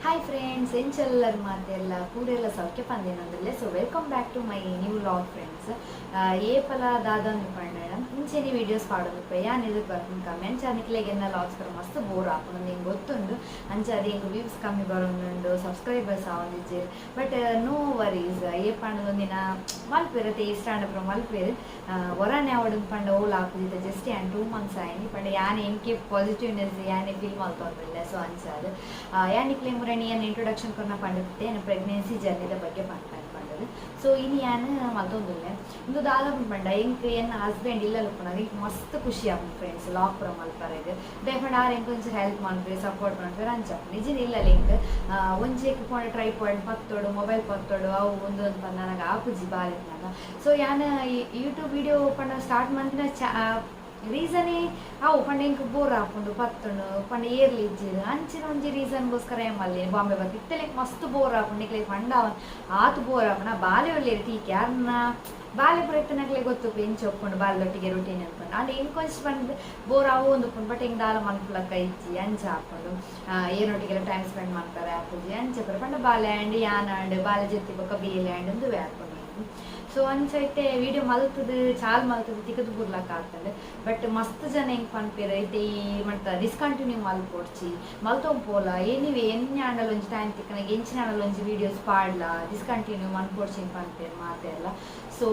Hi friends, ಎಂಚಲ್ಲರ್ ಮಾತೆಲ್ಲ? ಪೂರೆಲ್ಲ ಸೌಖ್ಯ ಪಂದೇನಂದಿಲ್ಲ. So welcome back to my new vlog, friends. ಏಪಲ ದಾದಂದು ಪಂಡ ಇಂಚೆನೆ ವೀಡಿಯೋಸ್ ಪಾಡೊಂದು ಯಾನ್ ಎದುರು ಬರ್ಪುನ ಕಮ್ಮಿ. ಅಂಚ ನಿಕ್ಲೆಗ್ ಎನ್ನ ಲಾಗ್ಸ್ ಪೂರ ಮಸ್ತ್ ಬೋರ್ ಆಪುಂಡು, ನಿಂಗೆ ಗೊತ್ತುಂಡು. ಅಂಚ ಅದು ಎಂಕ್ ವ್ಯೂಸ್ ಕಮ್ಮಿ ಬರೊಂದುಂಡು, ಸಬ್ಸ್ಕ್ರೈಬರ್ಸ್ ಆವೊಂದಿಜ್ಜೆರ್. But no worries. ಏಪಂಡ ಒಂದಿನ ಮಲ್ಪೆರ್ ಅತ್ತೆ, ಇಷ್ಟ ಆಂಡ ಪೂರ ಮಲ್ಪೆರ್. ಒರಾನೆ ಆವೊಡು ಪಂಡ ಓಲ್ ಆಪುಜಿ. ಜಸ್ಟ್ ಯಾನ್ 2 ಮಂತ್ಸ್ ಆಯ್ನಿ ಪಂಡ ಯಾನ್ ಎಂಕೆ ಪಾಸಿಟಿವ್ನೆಸ್ ಯಾನೆ ಫೀಲ್ ಮಲ್ತೊಂದುಲ್ಲೆ. ಸೊ ಅಂಚಾದ್ ಯಾನ್ ನಿಕ್ಲೆ ಮುರಣಿ ಯಾನ್ ಇಂಟ್ರೊಡಕ್ಷನ್ ಕೊರ್ನ ಪಂಡಿತ್ತೆ, ಯಾನ್ ಪ್ರೆಗ್ನೆನ್ಸಿ ಜರ್ನಿದ ಬಗ್ಗೆ ಪನ್ಪೆ ಪಂಡದು. ಸೊ ಇನಿ ಯಾನ್ ಮಲ್ತೊಂದುಲ್ಲೆ. ಇಂದು ದಾದ ಪಂಡ, ಎಂಕ್ ಎನ್ನ ಹಸ್ಬೆಂಡ್ ಇಲ್ಲಲ್ ಉಪ್ಪುನಗ ಎಂಕ್ ಮಸ್ತ್ ಖುಷಿ ಆಪುಂಡು ಫ್ರೆಂಡ್ಸ್, ಲಾಗ್ ಪೂರ ಮಲ್ಪರೆಗ್. ದಾಯೆ ಪಂಡ ಆರ್ ಎಂಕ್ ಒಂಚೂರು ಹೆಲ್ಪ್ ಮನ್ಪೆರ್, ಸಪೋರ್ಟ್ ಮನ್ಪೆರ್. ಅಂಚ ನಿಜ ಇಲ್ಲಲ್ ಎಂಕ್ ಒಂಜೆಕ್ ಪೋಂಡ ಟ್ರೈಪಾಡ್ ಪತ್ತೊಡು, ಮೊಬೈಲ್ ಪತ್ತೊಡು, ಅವು ಉಂದೊಂದು ಪಂದ್ ನನಗೆ ಆಪುಜಿ ಬಾಲೆತ್ನಾಗ. ಸೊ ಯಾನ್ ಯೂಟ್ಯೂಬ್ ವಿಡಿಯೋ ಪಂಡ ಸ್ಟಾರ್ಟ್ ಮಂತಿನ ಚಾ ರೀಸನೇ ಅವು. ಪಂಡ ಎಂಕ್ ಬೋರ್ ಆಪುಂಡು ಪತ್ತುಂಡು ಪಂಡ ಏರ್ಲಿ ಇಜ್ಜಿರ್, ಅಂಚಿನ ಒಂಜಿ ರೀಸನ್ಗೋಸ್ಕರ ಏಮಲ್ಲಿ ಬಾಂಬೆ ಬತ್ತಿ. ಇತ್ತೆಲೆ ಮಸ್ತ್ ಬೋರ್ ಆಪುಂಡು ನಿಕ್ಲೆಗ್ ಪಂಡ ಆತು ಬೋರ್ ಆಪುಂಡು. ಆ ಬಾಲೆ ಒಲ್ಲೆರ್ ಟೀಕೆ ಅರ್ನ ಬಾಲೆ ಪೂರ ಇತ್ತನಕ್ಲೆ ಗೊತ್ತು ಎಂಚ ಒಪ್ಪುಂಡು ಬಾಲೆದೊಟ್ಟಿಗೆ ರುಟೀನ್ ಅನ್ಕೊಂಡು. ಆಂಡ ಎಂಕೊಂಚ ಪಂಡ್ ಬೋರ್ ಆವೊಂದು ಉಪ್ಪುಂಡು, ಬಟ್ ಎಂಕ್ ದಾಲ ಮನ್ಪುಲಕ್ಕ ಇಜ್ಜಿ, ಅಂಚ ಆಪುಂಡು. ಏರೊಟ್ಟಿಗೆಲ್ಲ ಟೈಮ್ ಸ್ಪೆಂಡ್ ಮಾಡ್ತಾರೆ ಆಪುಜಿ. ಅಂಚ ಪೂರ ಪಂಡ ಬಾಲೆ ಆಂಡ್ ಯಾನ್ ಆಂಡ್ ಬಾಲೆ ಜೊತೆ ಬೊಕ್ಕ ಬೇಲೆ ಆಂಡ್ ಉಂದುವೇ ಆಪುಂಡು. ಸೊ ಅಂಚ ಇತ್ತೆ ವಿಡಿಯೋ ಮಲ್ತದು ಚಾಲ್ ಮಲ್ತದು ತಿಕ್ಕದು ಬುರ್ಲಕ್ಕ ಆತಂಡ್. ಬಟ್ ಮಸ್ತ್ ಜನ ಎಂಕ್ ಪನ್ಪೆರ್, ಇತ್ತೆ ಈ ಮಟ್ಟ ಡಿಸ್ಕಂಟಿನ್ಯೂ ಮಲ್ಪೊಡ್ಚಿ, ಮಲ್ತೊಂದು ಪೋಲ, ಎನಿವೆ ಎನ್ನೆ ಆಂಡಲ ಒಂಜಿ ಟೈಮ್ ತಿಕ್ಕನಾಗ ಎಂಚಿನ ಆಂಡಲ ಒಂಜಿ ವೀಡಿಯೋಸ್ ಪಾಡ್ಲ, ಡಿಸ್ಕಂಟಿನ್ಯೂ ಮನ್ಪೊಡ್ಚಿ ಪನ್ಪೆರ್ ಮಾತೆರ್ಲ. ಸೊ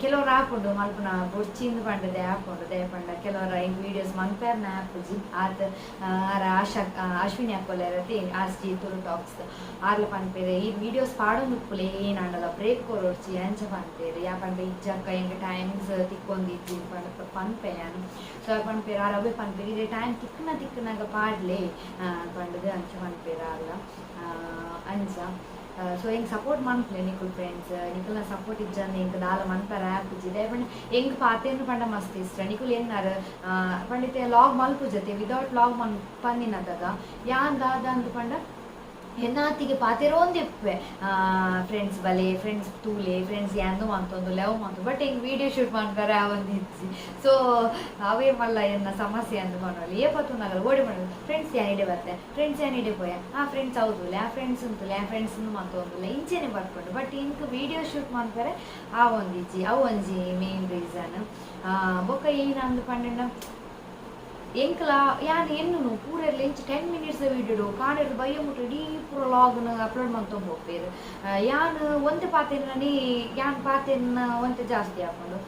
ಕೆಲವರು ಆಪುಂಡು ಮಲ್ಪುನ ಬೊಡ್ಚಿಂದು ಪಂಡದೆ ಆಪುಂಡು. ದಾಯೆ ಪಂಡ ಕೆಲವರ ಎಂಕ್ ವೀಡಿಯೋಸ್ ಮನ್ಪೆರ್ನ ಆಪುಜಿ. ಆತ್ ಆರ ಆಶಾ ಅಶ್ವಿನಿ ಅಕ್ಕೊಲ್ಲೆರತಿ ಆಸ್ಜಿ ತುಳು ಟಾಕ್ಸ್ ಆರ್ಲ ಪನ್ಪೆರ್, ಈ ವೀಡಿಯೋಸ್ ಪಾಡೊಂದು ಉಪ್ಪುಲೆ, ಏನಾಂಡಲ ಬ್ರೇಕ್ ಕೊರೊಡ್ಚಿ ಅಂಚ ಪನ್ಪೆರ್. ಯಾ ಪಂಡ ಇಜ್ಜಕ್ಕ, ಎಂಕ್ ಟೈಮ್ಸ್ ತಿಕ್ಕೊಂದಿಜ್ಜಿ ಪಂಡ ಪನ್ಪೆ ಯಾನ್. ಸೊ ಪನ್ಪೆರ್ ಆರ್, ಅವೇ ಪನ್ಪೆರ್, ಇದೇ ಟೈಮ್ ತಿಕ್ಕನ ತಿಕ್ಕನಾಗ ಪಾಡ್ಲೆ ಪಂಡದು ಅಂಚ ಪನ್ಪೆರ್ ಆರ್ಲ. ಅಂಚ ಸೊ ಎಂಕ್ ಸಪೋರ್ಟ್ ಮನ್ಪುಲೆ ನಿಕುಲ್ ಫ್ರೆಂಡ್ಸ್. ನಿಕುಲ್ನ ಸಪೋರ್ಟ್ ಇಜ್ಜಂದೆ ಎಂಕ್ ದಾಲ ಮನ್ಪೆರೆ ಆಪುಜಿ. ದಾಯೆ ಪಂಡ ಎಂಕ್ ಪಾತೆರ್ನ ಪಂಡ ಮಸ್ತ್ ಇಷ್ಟ. ನಿಕುಲ್ ಎನ್ನಾರ್ ಪಂಡಿತೆ ಲಾಗ್ ಮಲ್ಪುಜತೆ, ವಿದೌಟ್ ಲಾಗ್ ಮನ್ಪಂದಿನದಾಗ ಯಾನ್ ದಾದ ಅಂದ್ ಪಂಡ ಎನ್ನಾತಿಗೆ ಪಾತೆರೋಂದು ಇಪ್ಪೆ. ಫ್ರೆಂಡ್ಸ್ ಬಲೆ ಫ್ರೆಂಡ್ಸ್ ತೂಲೆ ಫ್ರೆಂಡ್ಸ್, ಯಾಂದು ಮಂತೊಂದು ಲೆವ್ ಮಂತು. ಬಟ್ ಎಂಕ್ ವೀಡಿಯೋ ಶೂಟ್ ಮನ್ಪೆರೆ ಆವೊಂದು ಇಜ್ಜಿ. ಸೊ ಅವೇ ಮಲ್ಲ ಎನ್ನ ಸಮಸ್ಯೆ ಅಂದ್ ಪನೊಲಿ. ಏಪ ತೂನಗಲ ಓಡಿ ಪಂಡ ಫ್ರೆಂಡ್ಸ್ ಯಾನ್ ಇಡೆ ಬರ್ತೆ, ಫ್ರೆಂಡ್ಸ್ ಯಾನ್ ಇಡೆ ಪೋಯ, ಆ ಫ್ರೆಂಡ್ಸ್ ಹೌದುಲೆ, ಆ ಫ್ರೆಂಡ್ಸ್ ಉಂತುಲೆ, ಆ ಫ್ರೆಂಡ್ಸ್ ಮಂತೊಂದುಲ್ಲೆ, ಇಂಚೆನೆ ಬರ್ಪುಂಡು. ಬಟ್ ಎಂಕ್ ವೀಡಿಯೋ ಶೂಟ್ ಮನ್ಪೆರೆ ಆವೊಂದಿಜ್ಜಿ. ಅವು ಒಂಜಿ ಮೇನ್ ರೀಸನ್. ಬೊಕ್ಕ ಏನಂದ್ ಪಂಡ, ಎಂಕ್ಲ ಯಾನ್ ಎನ್ನುನು ಪೂರೆರ್ಲ ಇಂಚ 10 ಮಿನಿಟ್ಸ್ ವೀಡಿಯೋ ಕಾಣೆರ್ದು ಬಯ್ಯ ಮುಟ್ಟ ಇಡೀ ಪೂರ ಲಾಗ್ನ ಅಪ್ಲೋಡ್ ಮಂತೊಂದು ಪೋಪೆರ್. ಯಾನ್ ಒಂತೆ ಪಾತೆರ್ನನಿ, ಯಾನ್ ಪಾತೆರ್ನ ಒಂತೆ ಜಾಸ್ತಿ ಆಪುಂಡು.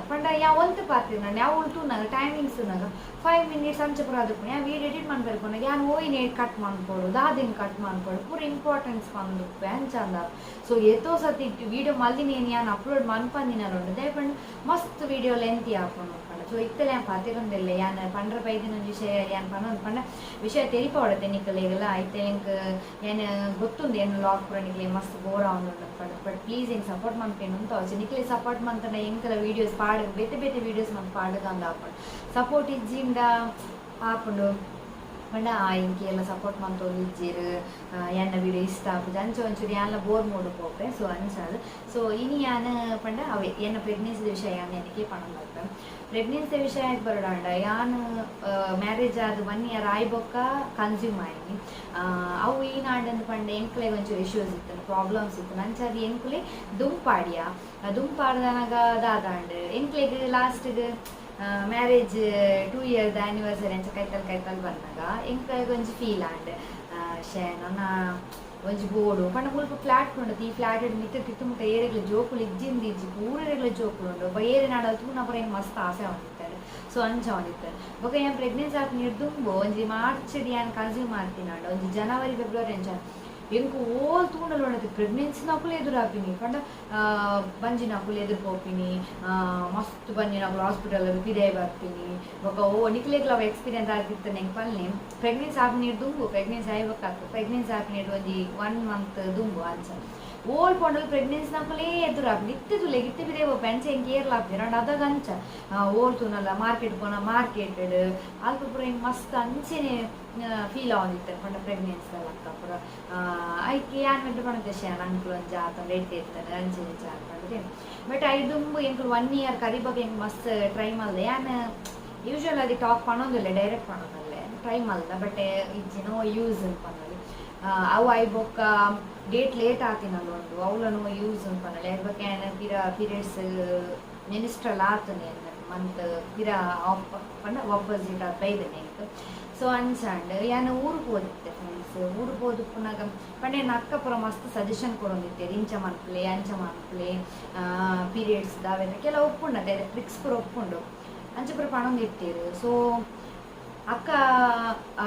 ಪಂಡ ಯಾ ಒಂತೆ ಪಾತೆರ್ನ ಅವು ತೂನಗ ಟೈಮಿಂಗ್ಸ್ ತೂನಗ 5 ಮಿನಿಟ್ಸ್ ಅಂಚ ಪೂರ ಆದುಪ್ಪುಂಡು. ಯಾನ್ ವೀಡಿಯೋ ಎಡಿಟ್ ಮನ್ಪೆರೆ ಪೋನಗ ಯಾನ್ ಓಯ್ನೆ ಕಟ್ ಮನ್ಪೊಡು, ದಾದೆನ್ ಕಟ್ ಮನ್ಪೊಡು, ಪೂರ ಇಂಪಾರ್ಟೆನ್ಸ್ ಪಂದುಪ್ಪೆ ಅಂಚ ಅಂದ. ಸೊ ಏತೋ ಸತಿ ವೀಡಿಯೋ ಮಲ್ದಿನೇನು ಯಾನ್ ಅಪ್ಲೋಡ್ ಮನ್ಪಂದಿನಲ ಉಂಡು. ದಾಯೆ ಪಂಡ ಮಸ್ತ್ ವೀಡಿಯೋ ಲೆಂತಿ ಆಪುಂಡು ಪಂಡ. ಸೊ ಇತ್ತಲೆ ಯಾನ್ ಪಾತೆರೊಂದಿಲ್ಲೆ. ಯಾನ್ ಪಂಡ್ರ ಬೈದಿನ ಒಂಜಿ ವಿಷಯ ಯಾನ್ ಪನೊಂದು ಪಂಡ ವಿಷಯ ತೆರಿಪಾವಡತೆ ನಿಕಲೆಗೆಲ್ಲ. ಇತ್ತೆ ಎಂಕ್ ಯಾನ್ ಗೊತ್ತುಂಡು, ಏನ್ ಲಾಗ್ ಪೂರ ನಿಕ್ಲೆ ಮಸ್ತ್ ಬೋರ್ ಆವೊಂದುಂಡು ಪಂಡ. ಬಟ್ ಪ್ಲೀಸ್ ಎಂಕ್ ಸಪೋರ್ಟ್ ಮನ್ಪೇನು ಅಂತ. ನಿಕ್ಲೆ ಸಪೋರ್ಟ್ ಮಂತಂಡ ಎಂಕಲ ವೀಡಿಯೋಸ್ ಪಾಡ್ ಬೇತೆ ಬೇತೆ ವೀಡಿಯೋಸ್ ಮಂತ್ ಪಾಡುಗಂದ ಆಪುಂಡು. ಸಪೋರ್ಟ್ ಇಜ್ಜಿಂಡ ಆಪುಂಡು ಪಂಡ ಎಂಕ್ ಎಲ್ಲ ಸಪೋರ್ಟ್ ಮಂತೊಂದು ಇಜ್ಜೆರ್, ಎನ್ನ ವೀಡಿಯೋ ಇಷ್ಟ ಆಪುಜಿ, ಅಂಚ ಒಂಚೂರು ಯಾನ್ಲ ಬೋರ್ ಮೂಡ್ ಪೋಪೆ. ಸೊ ಅಂಚಾದ್ ಸೊ ಇನಿ ಯಾನ್ ಪಂಡ ಅವೇ ಎನ್ನ ಪ್ರೆಗ್ನೆನ್ಸಿ ವಿಷಯ ಯಾನ್ ಎನಕೆ ಪನೊಂದು. ಪ್ರೆಗ್ನೆನ್ಸಿ ವಿಷಯ ಬರೋಡಾಂಡ, ಯಾನ್ ಮ್ಯಾರೇಜ್ ಆದ್ 1 ಇಯರ್ ಆಯ್ ಬೊಕ್ಕ ಕನ್ಸ್ಯೂಮ್ ಆಯ್ನಿ. ಅವು ಈನಾಂಡಂದು ಪಂಡ ಎಂಕ್ಲೆಗ್ ಒಂಚೂರು ಇಶ್ಯೂಸ್ ಇತ್ತು, ಪ್ರಾಬ್ಲಮ್ಸ್ ಇತ್ತು. ಅಂಚಾದ್ ಎಂಕುಲೆ ದುಂಪಾಡಿಯ. ದುಂಪಾಡ್ದನಗ ದಾದಾಂಡ್, ಎಂಕ್ಲೆಗ್ ಲಾಸ್ಟ್ಗ್ ಮ್ಯಾರೇಜ್ 2 ಇಯರ್ದ ಆನಿವರ್ಸರಿ ಅಂಚ ಕೈತಲ್ ಕೈತಲ್ ಬಂದಾಗ ಎಂಕ್ಲೆಗ್ ಒಂಜಿ ಫೀಲ್ ಆಂಡ್, ಶೇ ನನ್ನ ಒಂಜಿ ಬೋಡು ಪಂಡ ಮುಲ್ಪ ಫ್ಲಾಟ್ ಉಂಡು. ಈ ಫ್ಲಾಟ್ ಮಿತ್ತ ತಿತ್ತು ಮುಟ್ಟ ಏರೆಗ್ಲ ಜೋಕುಲು ಇಜ್ಜಿಂದ ಇಜ್ಜಿ, ಪೂರೆಗ್ಲ ಜೋಕುಲು ಉಂಡು. ಏರೆ ನಾಡಲ್ ತೂನ ಪೂರ ಎಂಕ್ ಮಸ್ತ್ ಆಸೆ ಆವೊಂದಿತ್ತಂಡ್. ಸೊ ಅಂಚ ಆವೊಂದಿತ್ತು. ಬೊಕ್ಕ ಯಾನ್ ಪ್ರೆಗ್ನೆನ್ಸಿ ಆಪಿನ ದುಂಬು ಒಂಜಿ ಮಾರ್ಚ್ ಯಾನ್ ಕನ್ಸ್ಯೂಮ್ ಆತಿನಾಂಡ, ಒಂಜಿ ಜನವರಿ ಫೆಬ್ರವರಿ ಅಂಚ ಎಂಕ್ ಓಲ್ ತೂಂಡಲ ಉಂಡತೆ ಪ್ರೆಗ್ನೆನ್ಸಿನಕುಲು ಎದುರಾಪಿನಿ. ಪಂಡ ಬಂಜಿನಕುಲು ಎದುರು ಪೋಪಿನಿ, ಮಸ್ತ್ ಬಂಜಿನಕುಲು ಹಾಸ್ಪಿಟಲ್ ಪಿದಯಿ ಬರ್ಪಿನಿ. ಬೊಕ್ಕ ಓ ನಿಕ್ಲೆಗ್ಲ ಅವು ಎಕ್ಸ್ಪೀರಿಯನ್ಸ್ ಆದಿತ್ತು ಎಂಕ್ ಪನ್ಲೆ. ಪ್ರೆಗ್ನೆನ್ಸಿ ಆಪಿನ ದುಂಬು, ಪ್ರೆಗ್ನೆನ್ಸಿ ಆಯಿ ಬೊಕ್ಕ ಪ್ರೆಗ್ನೆನ್ಸಿ ಆಪಿನ ಒಂಜಿ 1 ಮಂತ್ ದುಂಬು ಅಂಚ ಓಲ್ ಪೋಂಡಲ್ ಪ್ರೆಗ್ನೆನ್ಸಿನಕುಲೇ ಎದುರಾಪಿನಿ. ಇತ್ತೆ ತುಲೆ ಇತ್ತೆ ಪಿದಯಿ ಪೋಪೆ, ಅಂಚ ಎಂಕ್ ಏರ್ಲ ಆಪುಜಿ. ಅಂಡ ಅದಾಗ ಅಂಚ ಓಲ್ ತೂನಲ್ಲ, ಮಾರ್ಕೆಟ್ ಪೋನ, ಮಾರ್ಕೆಟ್ ಅಲ್ಪ ಪೂರ ಎಂಕ್ ಮಸ್ತ್ ಅಂಚೆನೆ ಫೀಲ್ ಆವೊಂದಿತ್ತು. ಪಂಡ ಪ್ರೆಗ್ನೆನ್ಸಿ ಅಕ್ಕ ಪೂರ ಐಕ್ ಯಾನ್ ಮೆಂಟ್ ಪಂಡ ಯಾನ್ ಅಂಕುಲು ಒಂಜಿ ಆತಂಡ ಎಡ್ಡೆ ಇರ್ತಾನೆ ಅಂಚೆ ಇಂಚ ಪಂಡದೆ. ಬಟ್ I ದುಂಬು ಎಂಕುಲು 1 ಇಯರ್ ಕರಿಬೊಕ್ಕ ಎಂಕ್ ಮಸ್ತ್ ಟ್ರೈ ಮಲ್ದೆ. ಯಾನ್ usual Adi talk ಪನೊಂದಿಲ್ಲ, direct ಪನೊಂದಿಲ್ಲ. Try ಮಲ್ದ, but ಇಜ್ಜಿ, ನೋ ಯೂಸ್ ಪನ್ನೊಲಿ. ಅವು ಆಯಿ ಬೊಕ್ಕ ಡೇಟ್ ಲೇಟ್ ಆತಿನಲ್ಲ ಉಂಡು, ಅವ್ಲ ನೋ ಯೂಸ್ ಪನ್ನೊಲಿ. ಅಯ್ ಬೊಕ್ಕ ಯಾನ್ ಪಿರ ಪೀರಿಯಡ್ಸ್ ಮೆನ್ಸ್ಟ್ರಲ್ ಆತನೆ ಮಂತ್ ಪಿರ ಆಫ್ ಪಂಡ ಆಪೋಸಿಟ್ ಆದ್ ಬೈದನೆ ಎಂಕ್. ಸೊ ಅಂಚಾಂಡ್ ಯಾನ್ ಊರು ಪೋದಿತ್ತೆ ಫ್ರೆಂಡ್ಸ್. ಊರು ಪೋದುಪ್ಪುನಗ ಪಂಡ ಎನ್ನ ಅಕ್ಕ ಪೂರ ಮಸ್ತ್ ಸಜೆಷನ್ ಕೊರೊಂದಿತ್ತೆರ್, ಇಂಚ ಮನ್ಪುಲೆ, ಅಂಚ ಮನ್ಪುಲೆ, ಪೀರಿಯಡ್ಸ್ ಅವೆಲ್ಲ ಕೆಲವು ಉಪ್ಪುಂಡತೆ, ಟ್ರಿಕ್ಸ್ ಪೂರ ಉಪ್ಪುಂಡು, ಅಂಚ ಪೂರ ಪನೊಂದಿತ್ತೆರ್. ಸೊ ಅಕ್ಕ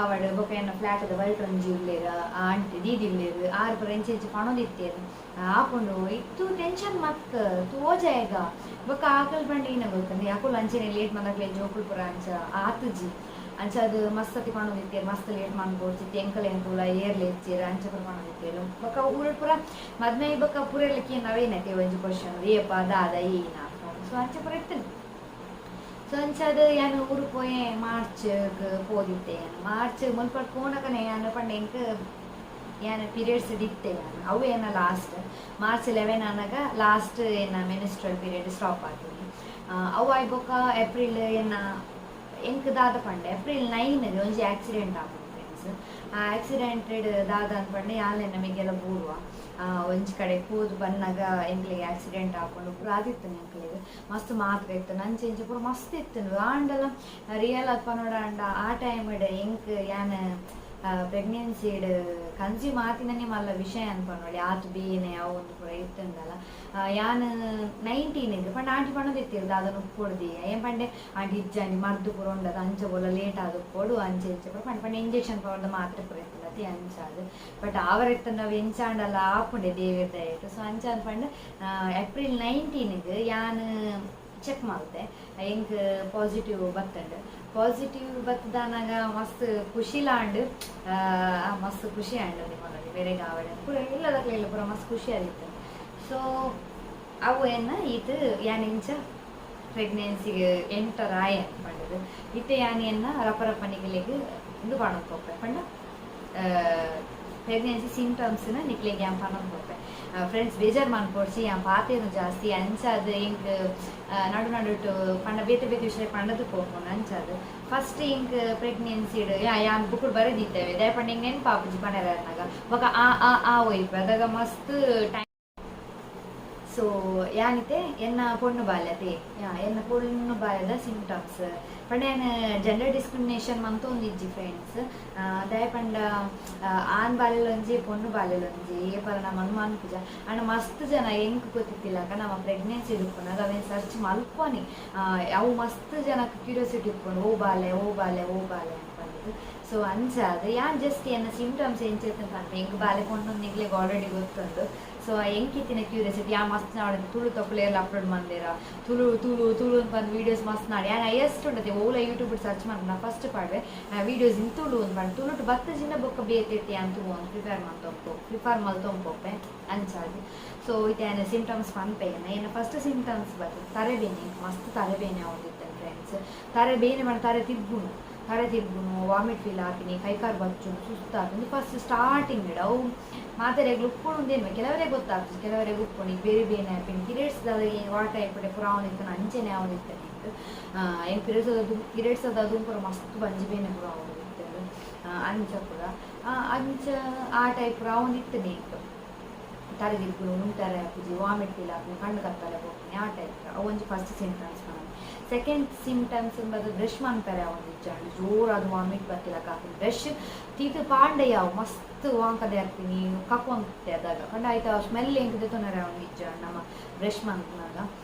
ಆವಡ್ ಬೊಕ ಎನ್ನ ಫ್ಲಾಟ್ ದ ಬರಿಟ್ ಒಂಜಿ ಉಲ್ಲೆರ್ ಆಂಟಿ ದೀದಿ ಉಲ್ಲೆರ್, ಆರ್ ಪೂರ ಇಂಚ ಇಂಚ ಪನೊಂದಿತ್ತೆರ್, ಆಪುಂಡು ಇತ್ತು, ಟೆನ್ಷನ್ ಮತ್ ತೋಜಾಯಗ. ಬೊಕ ಆಕಲ್ ಪಂಡ ಈನ ಗೊತ್ತುಂಡು, ಅಕುಲು ಅಂಚೆನೆ ಲೇಟ್ ಮಂದಕ್ಲೆ ಜೋಕುಲು ಪೂರ ಅಂಚ ಆತುಜಿ ಅಂಚಾದ್ ಮಸ್ತ್ ಸತಿ ಪನೊಂದಿತ್ತೆರ್, ಮಸ್ತ್ ಲೇಟ್ ಮನ್ಪೊಡ್ಚಿತ್ತಿ, ಎಂಕಲೆನ್ ತೂಲ ಏರ್ಲ ಇಜ್ಜೆರ್, ಅಂಚ ಪೂರ ಪನೊಂದಿತ್ತೆರ್. ಬೊಕ ಊರುಡ್ ಪೂರ ಮದ್ಮೆ ಆಯಿ ಬೊಕ ಪೂರೆರ್ಲ ಕೇನ್ ಅವೇನತೆ ಒಂಜಿ ಕ್ವಶನ್, ಏಪ ದಾದ ಏನ, ಸೊ ಅಂಚ ಪೂರ ಇತ್ತ್ಂಡ್. ಸೊ ಅಂಚಾದ್ ಯಾನ್ ಊರು ಪೋಯೆ, ಮಾರ್ಚ್ ಗ್ ಪೋದಿತ್ತೆ ಯಾನ್. ಮಾರ್ಚ್ ಮುಲ್ಪ ಪೋನಗನೆ ಯಾನ್ ಪಂಡ ಎಂಕ್ ಯಾನ್ ಪೀರಿಯಡ್ಸ್ ಡಿತ್ತೆ ಯಾನ್. ಅವು ಎನ್ನ ಲಾಸ್ಟ್ ಮಾರ್ಚ್ 11 ಆನಗ ಲಾಸ್ಟ್ ಎನ್ನ ಮೆನಿಸ್ಟ್ರಲ್ ಪೀರಿಯಡ್ ಸ್ಟಾಪ್ ಆತಿನಿ. ಅವು ಆಯಿ ಬೊಕ್ಕ ಏಪ್ರಿಲ್ ಎನ್ನ ಎಂಕ್ ದಾದ ಪಂಡ ಏಪ್ರಿಲ್ 9 ಗ್ ಒಂಜಿ ಆಕ್ಸಿಡೆಂಟ್ ಆಪುಂಡು ಫ್ರೆಂಡ್ಸ್. ಆ ಆಕ್ಸಿಡೆಂಟ್ ಡ್ ದಾದ ಅಂದ್ ಪಂಡ ಯಾನ್ ಎನ್ನ ಮೆಗ್ಯೆಲ ಬೂರ್ವ. ಒಂಜಿ ಕಡೆ ಪೋದು ಬನ್ನಗ ಎಂಕ್ಲೆಗ್ ಆಕ್ಸಿಡೆಂಟ್ ಆಪುಂಡು. ಪೂರ ಆದಿತ್ತ್ಂಡ್ ಎಂಕ್ಲೆಗ್. ಮಸ್ತ್ ಮಾತ್ರೆ ಇತ್ತ್ಂಡ್, ಅಂಚ ಇಂಚ ಪೂರ ಮಸ್ತ್ ಇತ್ತ್ಂಡ್. ಆಂಡಲ ರಿಯಲ್ ಆದ್ ಪನೊಡಾಂಡ ಆ ಟೈಮ್ ಡ್ ಎಂಕ್ ಯಾನ್ ಪ್ರೆಗ್ನೆನ್ಸಿಡ್ ಕನ್ಸೀವ್ ಆತಿನನೇ ಮಲ್ಲ ವಿಷಯ ಅಂದ್ ಪನೊಲಿ. ಆತ್ ಬೇನೆ ಅವು ಉಂದು ಪೂರ ಇತ್ತ್ಂಡಲ ಯಾನ್ 19 ಗ್ ಪಂಡ ಆಂಟಿ ಪನೊಂದಿತ್ತೆರ್ ದಾದ ಉಪ್ಪೊಡ್ದಿ ಏನ್ ಪಂಡೆ ಆಂಟಿ ಇಜ್ಜಾಂಡಿ ಮರ್ದ್ ಪೂರ ಉಂಡತ ಅಂಚ ಪೂರ ಲೇಟ್ ಆದ್ ಉಪ್ಪೊಡು ಅಂಚ ಇಂಚ ಪೂರ ಪಂಡೆ. ಪಂಡ ಇಂಜೆಕ್ಷನ್ ಪವರ್ದ ಮಾತ್ರೆ ಪೂರ ಇತ್ತ್ಂಡತೆ ಅಂಚಾದ್. ಬಟ್ ಆವರೆ ಇತ್ತ್ಂಡ ಅವು ಎಂಚ ಆಂಡಲ ಆಪುಂಡೆ ದೇವೆರ್ ದಯೆಟ್. ಸೊ ಅಂಚಾದ್ ಪಂಡ ಏಪ್ರಿಲ್ 19 ಗ್ ಯಾನ್ ಚೆಕ್ ಮಲ್ತೆ, ಎಂಕ್ ಪಾಸಿಟಿವ್ ಬತ್ತ್ಂಡ್. ಪಾಸಿಟಿವ್ ಬತ್ತ್ದಾನಗ ಮಸ್ತ್ ಖುಷಿಲ ಆಂಡ್, ಮಸ್ತ್ ಖುಷಿ ಆಂಡ್ ಪನೊಲಿ. ಬೇರೆಗ್ ಆವಡ್ ಪೂರ ಇಲ್ಲದಕ್ಲೆಗ್ಲ ಪೂರ ಮಸ್ತ್ ಖುಷಿ ಆದಿತ್ತ್ಂಡ್. ಸೊ ಅವು ಎನ್ನ ಈತ್ ಯಾನ್ ಇಂಚ ಪ್ರೆಗ್ನೆನ್ಸಿಗ್ ಎಂಟರ್ ಆಯೆ ಪಂಡ್ದ್. ಇತ್ತೆ ಯಾನ್ ಎನ್ನ ರಪ ರಪ ನಿಕಲೆಗ್ ಉಂದು ಪನೊಂದು ಪೋಪೆ ಪಂಡ ಪ್ರೆಗ್ನೆನ್ಸಿ ಸಿಂಪ್ಟಮ್ಸ್ ನ್ ನಿಕ್ಲೆಗ್ ಯಾನ್ ಪನೊಂದು ಪೋಪೆ. ಫ್ರೆಂಡ್ಸ್, ಬೇಜಾರ್ ಮನ್ಪೊಡ್ಚಿ, ಯಾನ್ ಪಾತೆರುನು ಜಾಸ್ತಿ, ಅಂಚಾದ್ ಎಂಕ್ ನಡು ನಡುಟು ಪಂಡ ಬೇತೆ ಬೇತೆ ವಿಷಯ ಪಂಡದ್ ಪೋಪುಂಡು ಅಂಚಾದ್. ಫಸ್ಟ್ ಎಂಕ್ ಪ್ರೆಗ್ನೆನ್ಸಿಡ್ ಯಾನ್ ಬುಕ್ಕುಡು ಬರೆದಿತ್ತೇವೆ, ದಾಯೆ ಪಂಡ ಎಂಕ್ ನೆನ್ಪಾಪುಜಿ ಪನೆರೆ ಆನಗ ಬೊಕ ಆ ಆ ಆ ಒಯ್ಪೆ ಅದಗ ಮಸ್ತ್ ಟೈಮ್. ಸೊ ಯಾನಿತೆ ಎನ್ನ ಪೊಣ್ಣು ಬಾಲ್ಯತೆ ಎನ್ನ ಪೊಣ್ಣು ಬಾಲ್ಯದ ಸಿಂಪ್ಟಮ್ಸ್ ಪಂಡ ಯಾನ್ ಜೆಂಡರ್ ಡಿಸ್ಕ್ರಿಮಿನೇಷನ್ ಮಂತೊಂದಿಜ್ಜಿ ಫ್ರೆಂಡ್ಸ್. ದಾಯೆ ಪಂಡ ಆನ್ ಬಾಲೆಲೊಂಜಿ ಪೊಣ್ಣು ಬಾಲೆಲೊಂಜಿ ಏಪಲ ನಮ ಮನ್ಪುಜ. ಆಂಡ ಮಸ್ತ್ ಜನ ಎಂಕ್ ಗೊತ್ತಿತ್ತಿಲಕ ನಮ ಪ್ರೆಗ್ನೆನ್ಸಿ ಉಪ್ಪುನಗ ಅವೆನ್ ಸರ್ಚ್ ಮಲ್ಪನಿ, ಅವು ಮಸ್ತ್ ಜನಕ್ ಕ್ಯೂರಿಯಾಸಿಟಿ ಉಪ್ಪುಂಡು, ಓ ಬಾಲೆ ಓ ಬಾಲೆ ಓ ಬಾಲೆ ಪಂಡ್ದ್. ಸೊ ಅಂಚಾದ್ ಯಾನ್ ಜಸ್ಟ್ ಎನ್ನ ಸಿಂಪ್ಟಮ್ಸ್ ಎಂಚ ಇತ್ತ್ಂಡ್ ಪನ್ಪೆ. ಎಂಕ್ ಬಾಲೆ ಪೊಣ್ಣು ನಿಕ್ಲೆಗ್ ಆಲ್ರೆಡಿ ಗೊತ್ತುಂಡು. ಸೊ ಎಂಕಿತ್ತಿನ ಕ್ಯೂರಿಯಾಸಿಟಿ ಯಾ ಮಸ್ತ್ ನಾಡ್ ತುಳು ತಪ್ಪುಲೇರ್ಲ ಅಪ್ಲೋಡ್ ಮಂದೇರ, ತುಳು ತುಳು ತುಳು ಪಂದ್ ವೀಡಿಯೋಸ್ ಮಸ್ತ್ ನಾಡ್. ಯಾನ್ ಹೈಯೆಸ್ಟ್ ಉಂಡತೆ ಓಲ ಯೂಟ್ಯೂಬ್ ಸರ್ಚ್ ಮಲ್ಪುನ ಫಸ್ಟ್ ಪಾಡ್ವೆ ವೀಡಿಯೋಸ್ ಇನ್ ತುಳು ಅಂದ್ ಪಂಡ್. ತುಳುಟು ಬತ್ತಜಿಂಡ ಬೊಕ್ಕ ಬೇತೆ ಯಾನ್ ತೂವೊಂದು ಪ್ರಿಪೇರ್ ಮಲ್ತೊಂದು ಪ್ರಿಫರ್ ಮಲ್ತೊಂದು ಪೋಪೆ ಅಂಚಾದ್. ಸೊ ಇತ್ತೆ ಯಾನ್ ಸಿಂಪ್ಟಮ್ಸ್ ಪನ್ಪೆ. ಎನ್ನ ಎನ್ನ ಫಸ್ಟ್ ಸಿಂಪ್ಟಮ್ಸ್ ಬತ್ತದ್ ತರೆಬೇನೆ. ಮಸ್ತ್ ತರೆಬೇನೆ ಆವೊಂದಿತ್ತುಂಡು ಫ್ರೆಂಡ್ಸ್. ತರೆಬೇನೆ ಪಂಡ ತರೆ ತಿರ್ಗುನು, ತರೆ ತಿರ್ಗುನು, ವಾಮಿಟ್ ಫೀಲ್ ಆಪಿನಿ, ಕೈಕಾರ್ ಬಚ್ಚುನು, ಸುಸ್ತಾಪಿನಿ ಫಸ್ಟ್ ಸ್ಟಾರ್ಟಿಂಗ್. ಅವು ಮಾತೆರೆಗ್ಲ ಉಪ್ಪುಂಡು ಉಂದೇನ್ಮೆ ಕೆಲವರೆಗ್ ಗೊತ್ತಾಪುಜಿ, ಕೆಲವರೆಗ್ ಉಪ್ಪುಂಡು. ಈ ಬೇರೆ ಬೇನೆ ಆಪಿನಿ ಪೀರಿಯಡ್ಸ್ ದಾದ ವಾ ಟೈಪ್ ಪೂರ ಆವೊಂದಿತ್ತುಂಡು ಅಂಚೆನೆ ಆವೊಂದಿತ್ತುಂಡು ಎಂಕ್. ಎಂಕ್ ಪೀರಿಯಡ್ಸ್ ಪೀರಿಯಡ್ಸ್ ದ ಪೂರ ಮಸ್ತ್ ಬಂಜಿ ಬೇನೆ ಪೂರ ಆವೊಂದಿತ್ತುಂಡು, ಅಂಚ ಪೂರ ಅಂಚ ಆ ಟೈಪ್ ಪೂರ ಆವೊಂದಿತ್ತುಂಡು ಎಂಕ್. ತರೆ ತಿರ್ಗುನು, ಉಂತರೆ ಆಪುಜಿ, ವಾಮಿಟ್ ಫೀಲ್ ಆಪುನಿ, ಕಣ್ಣು ಕತ್ತಲೆ ಪೋಪಿನಿ, ಆ ಟೈಪ್. ಅವು ಒಂಜಿ ಫಸ್ಟ್ ಸಿಂಪ್ಟಮ್ಸ್ ಪನೊಲಿ. ಸೆಕೆಂಡ್ ಸಿಂಪ್ಟಮ್ಸ್ ಬತ್ತ್ ಬ್ರಷ್ ಮನ್ಪೆರೆ ಆವೊಂದಿಜ್ಜಾಂಡ್, ಜೋರಾದ್ ವಾಮಿಟ್ ಬತ್ತಿಲಕ ಆಪುಂಡು. ಬ್ರಷ್ ತೀತ್ ಪಾಂಡ ಯಾವು ಮಸ್ತ್ ವಾಂಕದೆ ಆಪಿನಿ, ಕಕ್ಕೊಂತೆ ಅದಾಗ ಪಂಡ ಐತ ಸ್ಮೆಲ್ ಎಂಕ್ ದೆತೊನರೆ ಆವೊಂದಿಜ್ಜಾಂಡ್ ನಮ ಬ್ರಷ್ ಮನ್ಪುನಗ,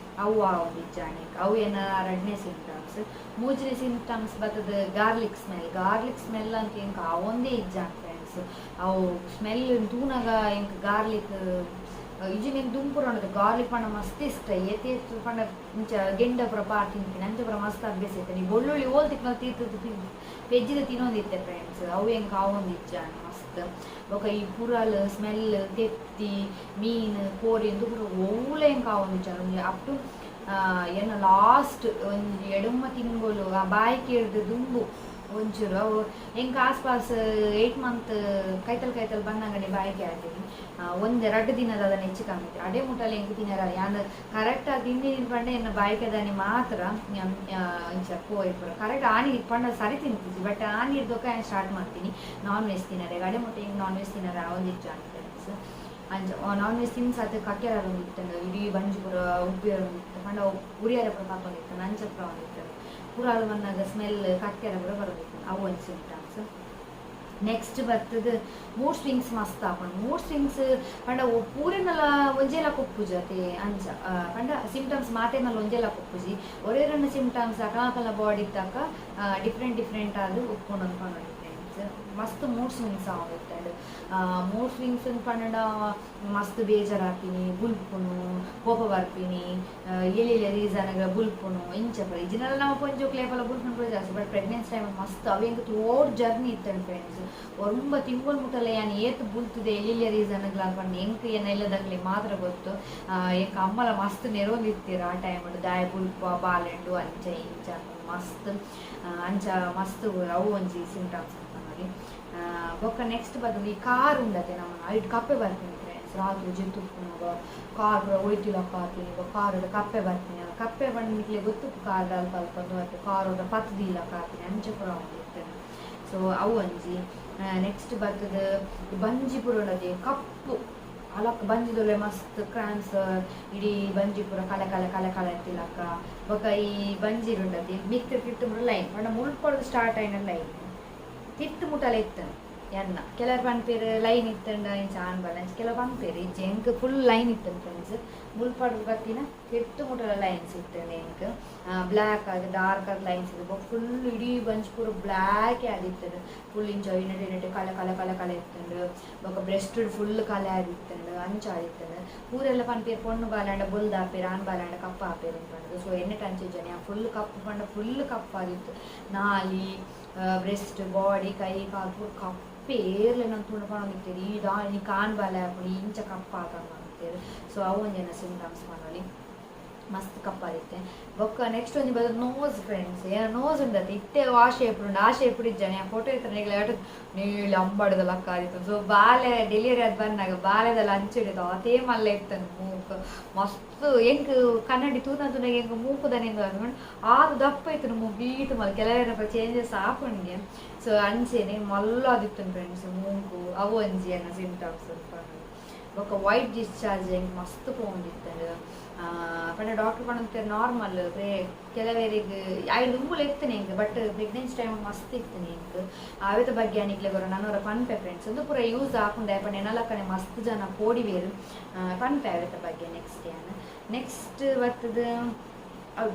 ಅವು ಆವೊಂದಿಜ್ಜಾಂಡ್ ಎಂಕ್. ಅವು ಎನ್ನ ರಡ್ಡನೇ ಸಿಂಪ್ಟಮ್ಸ್. ಮೂಜನೇ ಸಿಂಪ್ಟಮ್ಸ್ ಬತ್ತದ್ ಗಾರ್ಲಿಕ್ ಸ್ಮೆಲ್. ಗಾರ್ಲಿಕ್ ಸ್ಮೆಲ್ ಅಂತ ಎಂಕ್ ಆವೊಂದೇ ಇಜ್ಜಾಂಡ್ ಫ್ರೆಂಡ್ಸ್. ಅವು ಸ್ಮೆಲ್ ತೂನಗ ಎಂಕ್ ಗಾರ್ಲಿಕ್ ಇಜ್ಜಿಂಡ ಎಂಕ್ ದುಂಪುರ ಉಂಡು. ಗಾರ್ಲಿಕ್ ಪಂಡ ಮಸ್ತ್ ಇಷ್ಟ, ಏತ್ ಏತ್ ಪಂಡ ಇಂಚ ಗೆಂಡ ಪೂರ ಪಾಡ್ ತಿನ್ಪಿನಿ, ಅಂಚ ಪೂರ ಮಸ್ತ್ ಅಭ್ಯಾಸ ಇತ್ತೆ. ಈ ಬೊಳ್ಳುಳ್ಳಿ ಓಲ್ ತಿಕ್ಕ್ಂಡ ತೀತ್ ಪೆಜ್ಜಿದ್ ತಿನೊಂದಿತ್ತೆ ಫ್ರೆಂಡ್ಸ್. ಅವು ಎಂಕ್ ಆವೊಂದಿಜ್ಜಾಂಡ್ ಮಸ್ತ್. ಬೊಕ ಈ ಪುರಲ್ ಸ್ಮೆಲ್, ತೆತ್ತಿ, ಮೀನ್, ಕೋರಿ ಉಂದು ಪೂರ ಒವ್ಲ ಎಂಕ್ ಆವೊಂದಿಜ್ಜಾಂಡ್. ಒಂಜಿ ಅಪ್ ಟು ಎನ್ನ ಲಾಸ್ಟ್ ಒಂಜಿ ಎಡುಮ ತಿಂಗೊಲು ಆ ಬಾಯಿ ಕೇರ್ದ್ ದುಂಬು ಒಂಚೂರು ಅವು ಎಂಕ್ ಆಸ್ಪಾಸ್ 8 ಮಂತ್ ಕೈತಲ್ ಕೈತಲ್ ಬಂದಂಗಡೆ ಬಾಯಿಗೆ ಆತೀನಿ. ಒಂದ್ ರಡ್ಡ್ ದಿನದ ಅದನ್ನ ಹೆಚ್ಚು ಕಮ್ಮಿ ಇತ್ತು. ಅಡೆ ಮುಟ್ಟಲೆ ಎಂಕ್ ತಿನ್ನರ. ಯಾನ್ ಕರೆಕ್ಟ್ ಆಗಿ ತಿಂದಿನಿ ಪಂಡ ಎನ್ನ ಬಾಯಿಕೆದಾನಿ ಮಾತ್ರ ಇಂಚ ಪೋಯಿ ಪೂರ ಕರೆಕ್ಟ್. ಆನಿ ಪಂಡ ಸರಿ ತಿಂತಿದ್ವಿ, ಬಟ್ ಆನಿ ಇರ್ದೊಕ್ಕ ಸ್ಟಾರ್ಟ್ ಮಾಡ್ತೀನಿ ನಾನ್ ವೆಜ್ ತಿನ್ನರೆ. ಅಡೆ ಮುಟ್ಟ ಎಂಕ್ ನಾನ್ ವೆಜ್ ತಿನ್ನರ ಆವೊಂದಿಜ್ಜ ಫ್ರೆಂಡ್ಸ್. ಅಂಚ ನಾನ್ ವೆಜ್ ತಿನ್ಸಾತ್ ಕಕ್ಕೆರ ಒಂದಿತ್ತಂಡು, ಇಡೀ ಬಂಜಿ ಪೂರ ಉಬ್ಬಿಯರ ಒಂದಿತ್ತು. ಪಂಡ ಉರಿಯರ ಪೂರ ಪಾಪೊಂದಿತ್ತು, ಅಂಚ ಪೂರ ಒಂದಿತ್ತು. ಪೂರ ಅದು ಬಂದಾಗ ಸ್ಮೆಲ್ ಕಕ್ಕೆರ ಪೂರ ಬರೋದಿತ್ತು. ಅವು ಒಂದು ಸಿಂಪ್ಟಮ್ಸ್. ನೆಕ್ಸ್ಟ್ ಬರ್ತದೆ ಮೂಡ್ ಸ್ವಿಂಗ್ಸ್ ಮಸ್ತ್ ಆಪುಂಡು. ಮೂಡ್ ಸ್ವಿಂಗ್ಸ್ ಪಂಡ ಪೂರೆನಲ ಒಂಜೇಲ ಕೊಪ್ಪುಜಿ ಅಂಚ. ಪಂಡ ಸಿಂಪ್ಟಮ್ಸ್ ಮಾತೇನಲ್ಲ ಒಂಜೇಲ ಕೊಪ್ಪುಜಿ. ಒರೇ ರನ್ನ ಸಿಂಪ್ಟಮ್ಸ್ ಅಕಲ ಬಾಡಿ ತಕ್ಕ ಡಿಫ್ರೆಂಟ್ ಡಿಫ್ರೆಂಟ್ ಆದ್ ಉಪ್ಪುಂಡು ಪನೊಲಿ ಫ್ರೆಂಡ್ಸ್. ಮಸ್ತ್ ಮೂಡ್ ಸ್ವಿಂಗ್ಸ್ ಆವೊಂದಿತ್ತಂಡ್. ಮೂಡ್ ಸ್ವಿಂಗ್ಸ್ ಪಂಡ ಮಸ್ತ್ ಬೇಜಾರಾಪಿನಿ, ಬುಲ್ಪುನು, ಕೋಪ ಬರ್ಪಿನಿ, ಎಲ್ಲಿ ರೀಸನ್ ಬುಲ್ಪುನು, ಇಂಚ ಪೂರ. ಇಜಿನಲ್ಲ ನಮ್ಮ ಪೊಂಜೋಕ್ಲೆ ಏಪಲ ಬುಲ್ಪುನು ಪೂರ ಜಾಸ್ತಿ. ಬಟ್ ಪ್ರೆಗ್ನೆನ್ಸಿ ಟೈಮ್ ಮಸ್ತ್ ಅವು ಎಂಕ್ ಥ್ರೂಔಟ್ ಜರ್ನಿ ಇತ್ತಂಡ್ ಫ್ರೆಂಡ್ಸ್. 9 ತಿಂಗಳು ಮುಟ್ಟಲೆ ಯಾನ್ ಏತ್ ಬುಲ್ತುದೆ, ಎಲ್ಲೆಲ್ಲಿ ರೀಸನ್ ಪಂಡ ಎಂಕ್ ಎನ್ನ ಇಲ್ಲದಕ್ಲೆ ಮಾತ್ರ ಗೊತ್ತು. ಎಂಕ್ ಅಮ್ಮಲ ಮಸ್ತ್ ನೆರೊಂದಿತ್ತೆರ್ ಆ ಟೈಮ್, ದಾಯ ಬುಲ್ಪ ಬಾಲೆಂಡು ಅಂಚ ಇಂಚ ಮಸ್ತ್. ಅಂಚ ಮಸ್ತ್ ಅವು ಒಂಜಿ ಸಿಂಪ್ಟಮ್ಸ್ ಅಂತ ನೋಡಿ. ಬೊಕ್ಕ ನೆಕ್ಸ್ಟ್ ಬರ್ತದೆ ಈ ಕಾರ್ ಉಂಡತೆ ನಮ್ಮ ಐಟ್ ಕಪ್ಪೆ ಬರ್ತೀನಿ ಫ್ರೆಂಡ್ಸ್. ರಾತ್ರಿ ಜೆತ್ತುಪ್ಪುನಗ ಕಾರ್ ಪೂರ ಒಯ್ತಿಲಕ್ಕ ಆತೀನಿ. ಕಾರ್ ಕಪ್ಪೆ ಬರ್ತೀನಿ. ಕಪ್ಪೆ ಬಂದ್ಮಿಕ್ಲೆ ಗೊತ್ತು, ಕಾರ್ ಅಲ್ಪ ಅಲ್ಪ ಕಾರ್ ಪತ್ತು ದೀಲಕ್ಕ ಆತೀನಿ, ಅಂಚ ಪೂರ ಇರ್ತೇನೆ. ಸೊ ಅವು ಒಂಜಿ. ನೆಕ್ಸ್ಟ್ ಬರ್ತದೆ ಬಂಜಿ ಪೂರ ಉಂಡತೆ ಕಪ್ಪು ಅಲಕ್ ಬಂಜಿದೊಲೆ ಮಸ್ತ್ ಕ್ರಾಂಪ್ಸ್, ಇಡೀ ಬಂಜಿ ಪೂರ ಕಲೆ ಕಲೆ ಕಲೆ ಕಲೆ ಇತ್ತಿಲಕ್ಕ. ಬೊಕ್ಕ ಈ ಬಂಜಿ ಉಂಡತಿ ಮಿಕ್ತ ತಿಟ್ಟು ಪೂರ ಲೈನ್ ಪಂಡ ಮುಳ್ಪೊಡ್ದು ಸ್ಟಾರ್ಟ್ ಆಯಿನ ಲೈನ್ ತಿಟ್ಟು ಮುಟ್ಟಲೆ ಇತ್ತನ ಎನ್ನ. ಕೆಲವರು ಪನ್ಪೇರು ಲೈನ್ ಇತ್ತಂಡ ಇಂಚ ಆನ್ ಬಲ್ಲ ಅಂಚ ಕೆಲವು ಪನ್ಪೇರು. ಇಜ್ಜೆ, ಎಂಕ್ ಫುಲ್ ಲೈನ್ ಇತ್ತನ್ ಫ್ರೆಂಡ್ಸ್. ಮುಲ್ಪಡ್ದು ಬತ್ತಿನ ತಿಟ್ಟು ಮುಟ್ಟಲ ಲೈನ್ಸ್ ಇತ್ತಂಡೆ ಎಂಕ್. ಬ್ಲ್ಯಾಕ್ ಆಗಿ ಡಾರ್ಕ್ ಆಗಿ ಲೈನ್ಸ್ ಇತ್ತು. ಫುಲ್ ಇಡೀ ಬಂಚ್ ಪೂರ ಬ್ಲ್ಯಾಕ್ ಆದಿತ್ತಂಡು. ಫುಲ್ ಇಂಚ ಇನ್ನಟೆ ಇನ್ನಟೆ ಕಲೆ ಕಲೆ ಕಲೆ ಕಲೆ ಇತ್ತಂಡು. ಬೊಕ್ಕ ಬ್ರೆಸ್ಟ್ ಫುಲ್ ಕಲೆ ಆದಿತ್ತಂಡು, ಅಂಚ ಆದಿತ್ತಂಡು. ಪೂರೆಲ್ಲ ಪನ್ಪೇರು ಪೊಣ್ಣು ಬಾಲಾಂಡ ಬೊಲ್ದು ಆಪೇರು, ಆನ್ ಬಾಲಾಂಡ ಕಪ್ಪ ಆಪೇರು ಪಂಡುದು. ಸೊ ಎಣ್ಣೆ ಅಂಚೆ ಜನ ಫುಲ್ ಕಪ್ಪು ಪಂಡ ಫುಲ್ ಕಪ್ಪು ಆದಿತ್ತು. ನಾಲಿ, ಬ್ರೆಸ್ಟ್, ಬಾಡಿ, ಕೈ ಕಾಲು ಪೂರ ಕಪ್ಪೆ. ಏರ್ಲೆ ನಂಗೆ ತೂಂಡ ಪನೊಂದಿತ್ತೇರು ಈ ದಾ ಕಾನ್ ಬಾಲೆ ಆಪುಂಡು, ಇಂಚ ಕಪ್ಪ ಆತಂದು. ಸೊ ಅವು ಒಂಜೆನ ಸಿಂಪ್ಟಮ್ಸ್ ಪನೊಲಿ. ಮಸ್ತ್ ಕಪ್ಪಾದಿತ್ತೆ. ಬೊಕ್ಕ ನೆಕ್ಸ್ಟ್ ಒಂಜಿ ಬದ ನೋಸ್ ಫ್ರೆಂಡ್ಸ್. ಏನ ನೋಸ್ ಉಂಡತಿ ಇತ್ತೆ ಆ ಶೇಪ್ ಉಂಡು, ಆ ಶೇಪ್ ಇಜ್ಜಾನೆ. ಆ ಫೋಟೋ ಇತ್ತು ನೀಗ್ಲೆ ನೀಳಿ ಅಂಬಾಡದ ಲಕ್ಕ ಆದಿತ್ತು. ಸೊ ಬಾಲೆ ಡೆಲಿವರಿ ಆದ್ ಬಂದಾಗ ಬಾಲೆದಲ್ಲ ಅಂಚಿಡಿತು, ಅತೇ ಮಲ್ಲ ಇತ್ತನು ಮೂಕ್ ಮಸ್ತ್. ಎಂಕ್ ಕನ್ನಡಿ ತೂನ ತೂನಾಗ ಎಂಕ್ ಮೂಕುದನೆ ಆದು ದಪ್ಪ ಇತ್ತು ಮೂಗು ಈತು ಮಲ್ಲ. ಕೆಲವೇನಪ್ಪ ಚೇಂಜಸ್ ಆಪುಂಡಿಗೆ. ಸೊ ಅಂಚೆನೆ ಮಲ್ಲ ಆದಿತ್ತು ಫ್ರೆಂಡ್ಸ್ ಮೂಗು. ಅವು ಒಂಜಿ ಎನ್ನ ಸಿಂಪ್ಟಮ್ಸ್. ಬೊಕ್ಕ ವೈಟ್ ಡಿಸ್ಚಾರ್ಜ್ ಎಂಕ್ ಮಸ್ತ್ ಪೋವೊಂದಿತ್ತಂಡು. ಪಂಡ ಡಾಕ್ಟರ್ ಪಂಡ ನಾರ್ಮಲ್ ಕೆಲವರಿಗೆ ಐದು ದುಂಬುಲು ಇತ್ತನೆ ಎಂಕ್, ಬಟ್ ಪ್ರೆಗ್ನೆನ್ಸಿ ಟೈಮ್ ಮಸ್ತ್ ಇತ್ತನೆ ಎಂಕ್. ಆವೆತ ಬಗ್ಗೆ ಅನಿಕ್ಲೆ ಬರೋ ನಾನು ಪನ್ಪೆ ಫ್ರೆಂಡ್ಸ್. ಒಂದು ಪೂರ ಯೂಸ್ ಆಪುಂಡೆ ಪಂಡ ಎನಲಕ್ಕನೆ ಮಸ್ತ್ ಜನ ಪೋಡಿವೇರು. ಪನ್ಪೆ ಆವೆತ ಬಗ್ಗೆ ನೆಕ್ಸ್ಟ್ ಯಾನ್. ನೆಕ್ಸ್ಟ್ ಬರ್ತದ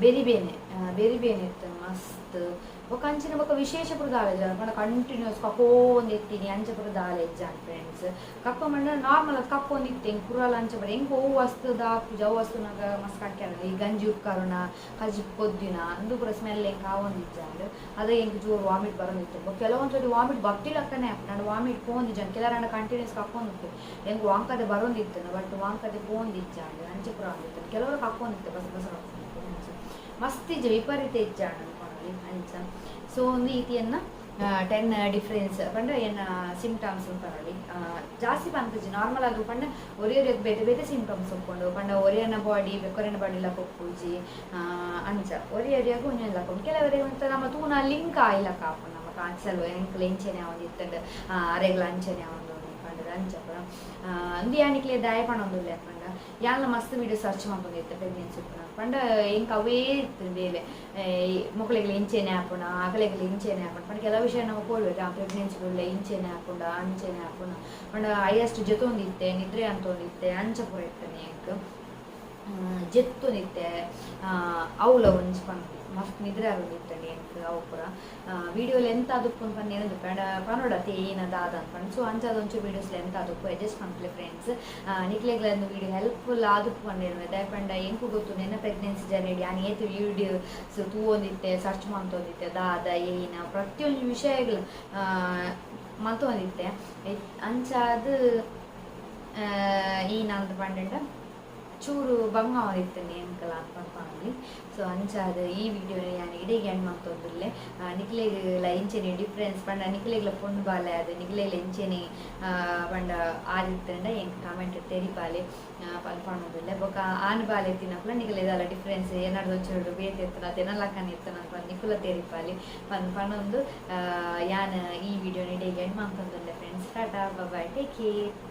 ಬೆರಿ ಬೇನೆ. ಬೆರಿ ಬೇನೆ ಇತ್ತು ಮಸ್ತ್. ಬೊಕ್ಕ ಅಂಚಿನ ಬೊಕ್ಕ ವಿಶೇಷ ಪೂರ ದಾಲ ಪಂಡ ಕಂಟಿನ್ಯೂಸ್ ಕಪ್ಪೋ ಒಂದು ಎತ್ತೀನಿ ಅಂಚ ಪೂರ ದಾಲ ಇಜ್ಜಾನ್ ಫ್ರೆಂಡ್ಸ್. ಕಪ್ಪ ಮಂಡ ನಾರ್ಮಲ್ ಕಪ್ಪ ಒಂದು ಇತ್ತು ಎಂಕ್ ಪೂರಲ ಅಂಚ ಬರ. ಎಂಕ್ ಒವು ವಸ್ತು ದಾಪುಜ, ಅವು ವಸ್ತುನಾಗ ಮಸ್ತ್ ಕಕ್ಕೆರ. ಈ ಗಂಜಿ ಉಪ್ಕಾರುನ, ಕಜಿಪ್ ಕೊದ್ದಿನ ಅಂದು ಪೂರ ಸ್ಮೆಲ್ ಎಂಕ್ ಆವೊಂದಿಜ್ಜಾಂಡ್. ಅದೇ ಎಂಕ್ ಜೋರು ವಾಮಿಟ್ ಬರೋದಿತ್ತು. ಬೊಕ್ಕ ಕೆಲವೊಂದ್ಸರಿ ವಾಮಿಟ್ ಬತ್ತಿಲಕ್ಕನೆ ನಾನು ವಾಮಿಟ್ ಪೋಂದಿಜ್ಜಾನ್. ಕೆಲವರಂಡ ಕಂಟಿನ್ಯೂಸ್ ಕಕ್ಕೊಂದಿತ್ತು. ಎಂಕ್ ವಾಂಕದೆ ಬರೋದಿತ್ತು, ಬಟ್ ವಾಂಕದೆ ಪೋಂದಿಜ್ಜಾಂಡ್. ಅಂಚ ಪೂರ ಆದಿತ್ತು. ಕೆಲವರು ಕಕ್ಕೊಂದಿತ್ತು, ಬಸ್ ಬಸ್ ಕಕ್ಕೊಂದಿತ್ತು. ಅಂಚ ಮಸ್ತ್ ಇಜ್ಜ, ವಿಪರೀತ ಇಜ್ಜಾಂಡ್ ಅನ್ಕೊಳಲಿ ಅಂಚ. ಸೊ ಒಂದು ರೀತಿಯನ್ನ 10 ಡಿಫ್ರೆನ್ಸ್ ಪಂಡ ಎನ್ನ ಸಿಂಪ್ಟಮ್ಸ್ ಪನೊಲಿ. ಜಾಸ್ತಿ ಪನ್ಪುಜಿ. ನಾರ್ಮಲ್ ಆಗಿ ಪಂಡ ಒರೇ ಒರೇ ಬೇತೆ ಬೇತೆ ಸಿಂಪ್ಟಮ್ಸ್ ಉಪ್ಪುಂಡು. ಪಂಡ ಒರಿಯನ ಬಾಡಿ ಬೆಕೊರಿಯನ ಬಾಡಿ ಲಕ್ಕ ಉಪ್ಪುಜಿ ಅಂಚ. ಒರಿ ಒರಿಯಾಗ ಒಂಜೊಂದು ಲಕ್ಕ ಕೆಲವರಿಗೆ ಒಂತ ನಮ್ಮ ತೂನ ಲಿಂಕ್ ಆಯ್ಲಕ್ಕ ಆಪುಂಡು. ನಮ್ಮ ಕಾನ್ಸಲ್ ಎಂಕ್ಲ ಇಂಚೆನೆ ಒಂದಿತ್ತಂಡು, ಅರೆಗ್ಲ ಅಂಚೆನೆ ಒಂದು ಪಂಡದ ಅಂಚ ಪೂರ. ಅಂದು ಯಾನಿಕ್ಲೆ ದಾಯ ಪಣೊಂದುಲ್ಲೆ ಪಂಡ ಯಾನ್ಲ ಮಸ್ತ್ ವೀಡಿಯೋ ಸರ್ಚ್ ಮಲ್ತೊಂದಿತ್ತೆ ಪ್ರೆಗ್ನೆನ್ಸಿ ಉಪ್ಪುನ. ಪಂಡ ಎಂಕ್ ಅವೇ ಇತ್ತು ಬೇಲೆ, ಮೊಕ್ಲೆಗ್ಲ ಇಂಚೆನೆ ಆಪುಂಡ, ಅಗಲೆಗ್ಲ ಇಂಚೆನೆ ಆಪುಂಡು. ಪಂಡ ಕೆಲವು ವಿಷಯ ನಾವು ಕೋಳ್ಬೇಕು, ಆ ಪ್ರೆಗ್ನೆನ್ಸಿ ಉಳ್ಳೆ ಇಂಚೆನೆ ಆಪುಂಡ, ಅಂಚೆನೆ ಆಪುಂಡ. ಪಂಡ ಹೈಯೆಸ್ಟ್ ಜೊತೊಂದಿತ್ತೆ, ನಿದ್ರೆ ಅಂತೊಂದಿತ್ತೆ, ಅಂಚ ಪೂರ ಇತ್ತನೆ ಎಂಕ್. ಜೆತ್ತೊಂದಿತ್ತೆ, ಅವ್ಲ ಒಂಜಿ ಪನ್ಪಿ ಮಸ್ತ್ ನಿದ್ರೆ ಆಗೊಂದಿತ್ತಂడి ಎಂಕ್. ಅವು ಪೂರ ವೀಡಿಯೋ ಲೆಂತ್ ಆದುಪ್ಪು ಪಂಡ ಏನದು ಪಂಡ ಪನೊಡತ್ತೆ ಏನ ದಾದ ಅನ್ಪಂಡ್. ಸೊ ಅಂಚಾದ ಒಂಚೂರು ವೀಡಿಯೋಸ್ ಲೆಂತ್ ಆದುಪ್ಪು, ಅಡ್ಜಸ್ಟ್ ಮನ್ಪುಲೆ ಫ್ರೆಂಡ್ಸ್. ನಿಕ್ಲೆಗ್ಲ ಒಂದು ವೀಡಿಯೋ ಹೆಲ್ಪ್ಫುಲ್ ಆದುಪ್ಪು ಪಂಡೇನು. ದಾಯೆ ಪಂಡ ಎಂಕು ಗೊತ್ತು ನೆನ್ನ ಪ್ರೆಗ್ನೆನ್ಸಿ ಜರ್ನಿ ಯಾನ್ ಏತ್ ವೀಡಿಯೋಸ್ ತೂವೊಂದಿತ್ತೆ, ಸರ್ಚ್ ಮಂತೊಂದಿತ್ತೆ, ದಾದ ಏನ ಪ್ರತಿಯೊಂದು ವಿಷಯಗಳು ಮಲ್ತೊಂದಿತ್ತೆ. ಅಂಚಾದ್ ಈ ನಂದು ಪಂಡಂಡ. ಚೂರು ಬಂಗ ಆದಿತ್ತುಂಡು ಎಂಕಲ ಪನ್ಪಾವೊಲಿ. ಸೊ ಅಂಚಾದ್ ಈ ವಿಡಿಯೋ ಯಾನ್ ಇಡೆಗ್ ಎಂಡ್ ಮಂತೊಂದುಲ್ಲೆ. ನಿಕ್ಲೆಗ್ಲ ಇಂಚೆನೆ ಡಿಫ್ರೆನ್ಸ್ ಪಂಡ ನಿಕ್ಲೆಗ್ಲ ಪೊಣ್ಣು ಬಾಲೆ ಆದ್ ನಿಕ್ಲೆಗ್ಲ ಇಂಚೆನೆ ಪಂಡ ಆದಿತ್ತುಂಡ ಎಂಕ್ ಕಾಮೆಂಟ್ ತೆರಿಪಾಲೆ ಪನ್ಪೊಂದುಲ್ಲೆ. ಬೊಕ ಆನ್ ಬಾಲೆ ಇತ್ತಿನಕುಲ ನಿಕ್ಲೆ ದಾಲ ಡಿಫ್ರೆನ್ಸ್ ಎನ್ನಡ್ದ್ ಒಂಚೂರು ಬೇತೆ ಇತ್ತುಂಡ ಅತ್ತ್ ಎನ್ನಲಕ್ಕನೆ ಇತ್ತುಂಡ ಪಂದ್ ನಿಕುಲ ತೆರಿಪಾಲೆ ಪಂದ್ ಪನೊಂದು ಯಾನ್ ಈ ವಿಡಿಯೋ ಇಡೆಗ್ ಎಂಡ್ ಮಂತೊಂದುಲ್ಲೆ friends. Tata, bye, take care.